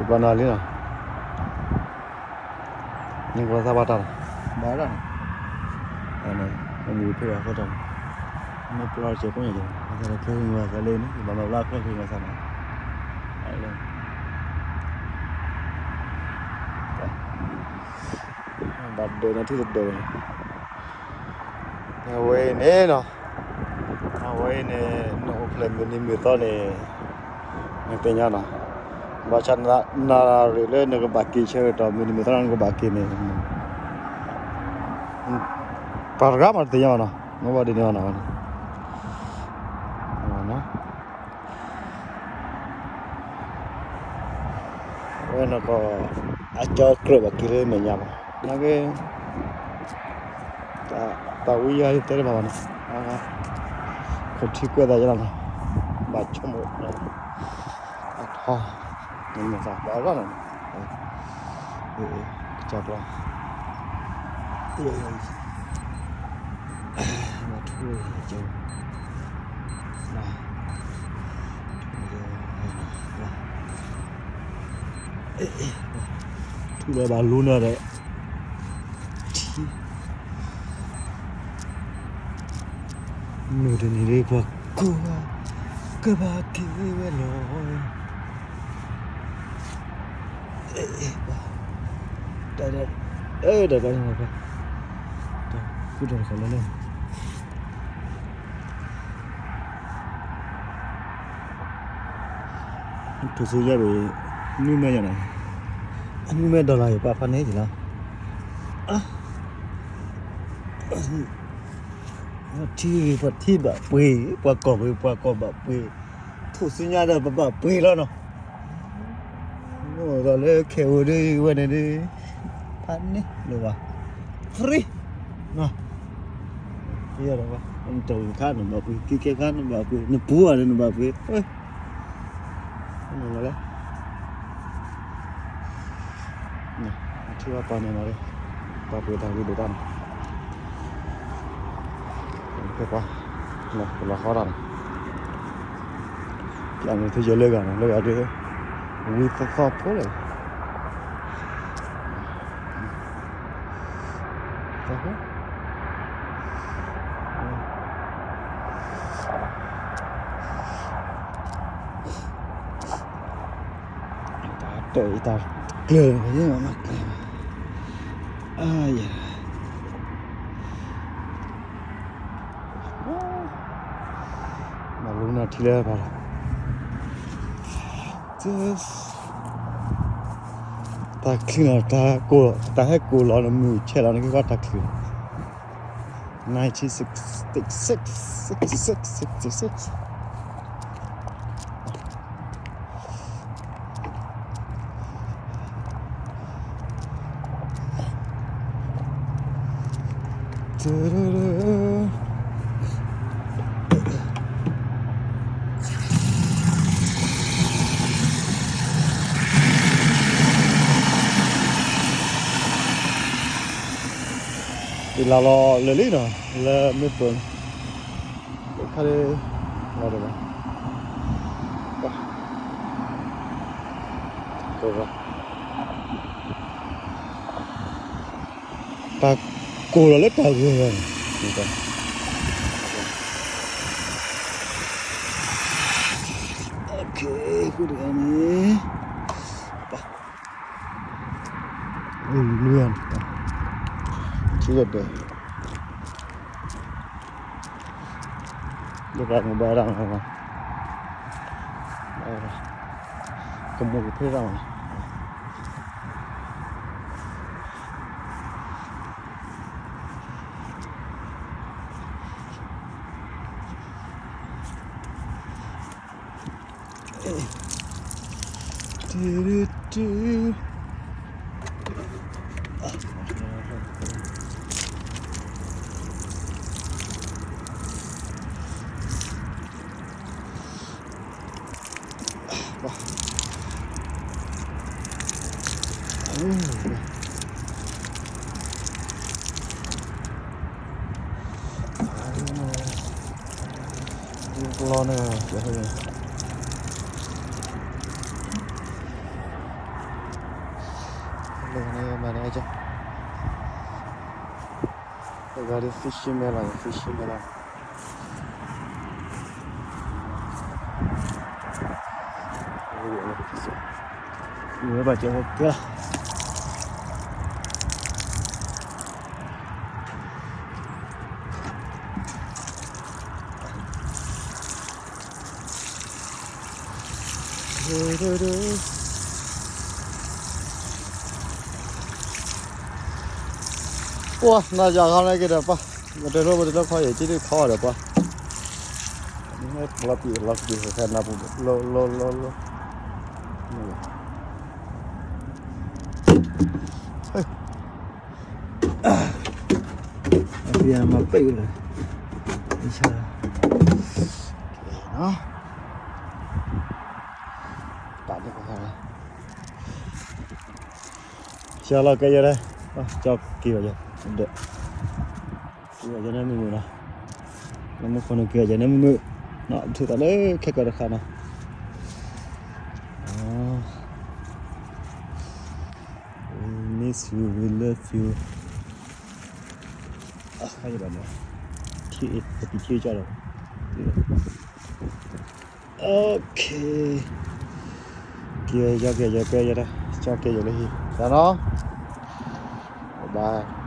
ဘျီနၤလံနီၤ, နကဘၣ်သးဘၣ်တၢ်လီၤ, ဘၣ်တၢ်နီၤ, အန့ၣ် မ့ၢ်မုၢ်ဖဲအဃိတၢ်န့ၣ်, မ့ၢ်ပျီစဲးဖိညါက့ၤ, ဘၣ်သးလၢခဲအံၤမၤသးလၢန့ၣ် ဘၣ်မၤဘျါအဖျီၣ်ခဲအံၤမၤသးနီၤ, ဘၣ်ဒၢးနီၤထံတဒၢးဘၣ်, အဝဲအံၤန့ၣ်နီၤ, အဝဲအံၤန့ၣ် နအိၣ်ဖျဲၣ်မုၢ်နံၤမုၢ်သီန့ၣ် နသ့ၣ်ညါနီၤ, ဘၣ်ဆၣ်နၣ်ရံၣ်လၢနကဘၣ်က့ၤဆၢကတီၢ် မုၢ်နံၤမုၢ်သီလၢနကဘၣ်က့ၤန့ၣ် ပှၤတဂၤမးတသ့ၣ်ညါဘၣ်နီၤ, မ့ၢ်ဘၣ်ဒ်န့ၣ်ဘၣ်နီၤ, ဝဲနကီၢ် အကၠီကြၢးဘၣ်က့ၤလၢမဲာ်ညါဘၣ်, နာ်က့ တၢ်ဝံယါတဲတဘၣ်ဘၣ်နီၤ, ခိၣ်ထံကွဲးသးယါလီၤနီၤ, ဘၣ်ဆိကမိၣ် အထီ နမ့ၢ်သးဘၣ်ရၣ်နီၤ, ကစၢ်ကျီ ထူလီၤဘၣ်လူနၤဒီး ထံ မုၢ်တနံၤဒ်ပှၤကိးဂၤ ကဘၣ်က့ၤဝဲလီၤ, တၢ် တၢ် တၢ် တၢ် တၢ် တၢ် ထိၣ်စုညါဘၣ်, နွံမဲညါနီၤ, အနွံမဲ dollar ယပာ်ဖးန့ၣ်ယလီၤ, ထံဂ့ၤပှၤထံဘၣ်ပှ့ၤ, ပှၤကီၢ်ဂ့ၤပှၤကီၢ်ဘၣ်ပှ့ၤ, ထိၣ်စုညါဒီးပဘၣ်ပှ့ၤလီၤနီၤ, ဒီးလၢခဲအိၣ်ဒ်ဝဲန့ၣ်ဒ် ဖးန့ၣ်လၢၤဘၣ်, free နီၤ, ယဲဒီးဘၣ်, နတၢ်ဝံၤခါနဘၣ်ပှ့ၤ, က့ၤကဲခါနဘၣ်ပှ့ၤ, နပူၤဘၣ်န့ၣ်နဘၣ်ပှ့ၤ, နလဲၤ ထံဘၣ်ပာ်န့ၣ်လီၤ, ပာ်ပှ့ၤတၢ်ဂ့ၤဒိၣ်တၢ်န့ၣ်, ဖဲပှၤ ပလီၤဃီတၢ်န့ၣ်, ပျၢ်န့ၣ် ထံယဲၢ်လၢဂၤန့ၣ် လၢဂၤဒ် ဝံသီသီဖိလၢ တၢ်တၢၢ်အံၤတၢ်ကျၢၤ ယမၤကျၢၤဘၣ်, အါယဲ, မၤလိနၤထံလၢပှၤလီၤ, တၢ်ချံနီၤ, တၢ်ကိၢ်, တၢ်ဟဲကိၢ်လီၤနမုၢ်ဆဲးလီၤနက့ၤကွၢ်တၢ်ချံ, nineteen sixty-six, sixty-six, sixty-six. ယလီၤလီၤလၢာ်လံနီၤ, လၢမ့ၢ်ပၢၢ်န့ၣ်, ခါလၢ လီၤဒီးဘၣ်, တၢ်ကိၢ်လီၤလၢတၢ်ဂ့ၤဂၤန့ၣ်, ဃုတဂၤန့ၣ်, ပှၤ အိၣ်လွံၢ်ဂၤန့ၣ်, ထံဂၤဒဲး, ဒ်ပှၤကဘၣ်ဒၣ်မး, ကမိၣ်ကဖ့ဒၣ်မး လီၤန့ၣ်, ယဟဲန့ၣ်, မၤန့ၣ်ကၠီ, တဂၤဒီး fishing မဲလီၤ, fishing မဲလီၤ. ဝဲဘၣ်ကဲကဲလီၤ. ပှၤ နၤယၤခါန့ၣ်က့ၤဒီးပှၤ, မတလိၣ် မတလိၣ်ခီယဲၢ် က့ၤဒုးခီအီၤဒီးပှၤ, လီၤပံာ် လီၤပံာ် ခဲနၢ်ပူၤ လီၤ လီၤ လီၤ လီၤ, မၤပှဲၤလၢ, ကၠီလီၤကဲယဲၢ်, ကၠီက့ၤဘၣ်ယဲၢ်, က့ၤဘၣ်ယဲၢ်န့ၣ်မုာ်မုာ်နီၤ, လၢမူခိၣ်န့ၣ်က့ၤဘၣ်ယဲၢ်န့ၣ်မုာ်မုာ်, နထုးသးလၢခဲကီၢ်တခါနီၤ, we miss you, we love you, ဘၣ်န့ၣ်, ပတံၤထံကၠီဒီး, okay, က့ၤယက့ၤယကဲယဲၢ်, ကၠီက့ၤယဲၢ်လၢဟံၣ်, ယၤနီၤ, bye bye.